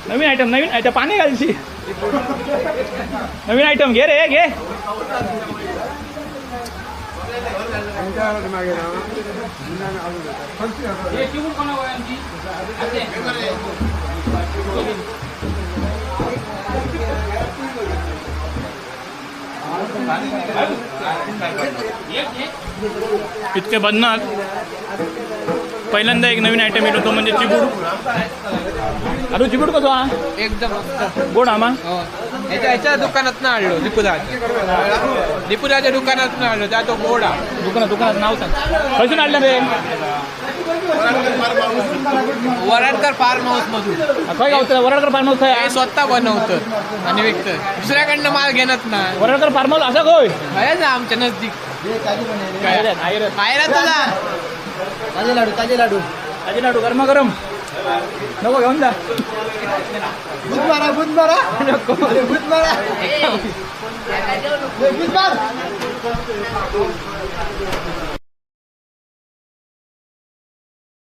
नवीन आयटम, नवीन आयटम, पाणी घालशी. नवीन आयटम घे रे, घे. इतके बदनात पहिल्यांदा एक नवीन आयटम येतो तो म्हणजे चिबूड. अरे चिबूड कसो हा? एकदम मस्त. गोड आमा. हो, ह्याच्या दुकानात ना आणलो, दीपूदाच्या दीपूदाच्या दुकानात ना आणलो, त्या तो गोड हा. दुकानात, दुकानात नाव सांग, खंयसून आणलं रे? वराडकर फार्म हाऊस मधून. खंय गावतं वराडकर फार्म हाऊस? हे स्वतः बनवतं आणि विकतं, दुसऱ्याकडनं माल घेणत ना. वराडकर फार्म हाऊस असा खंय? खयच आमच्या नजदीक. आयरत. तुला ताजे लाडू, ताजे लाडू, ताजे लाडू, गरमा गरम. नको, घेऊन जा. भूत मारा, भूत मारा, नको. भूत मारा, भूत मार.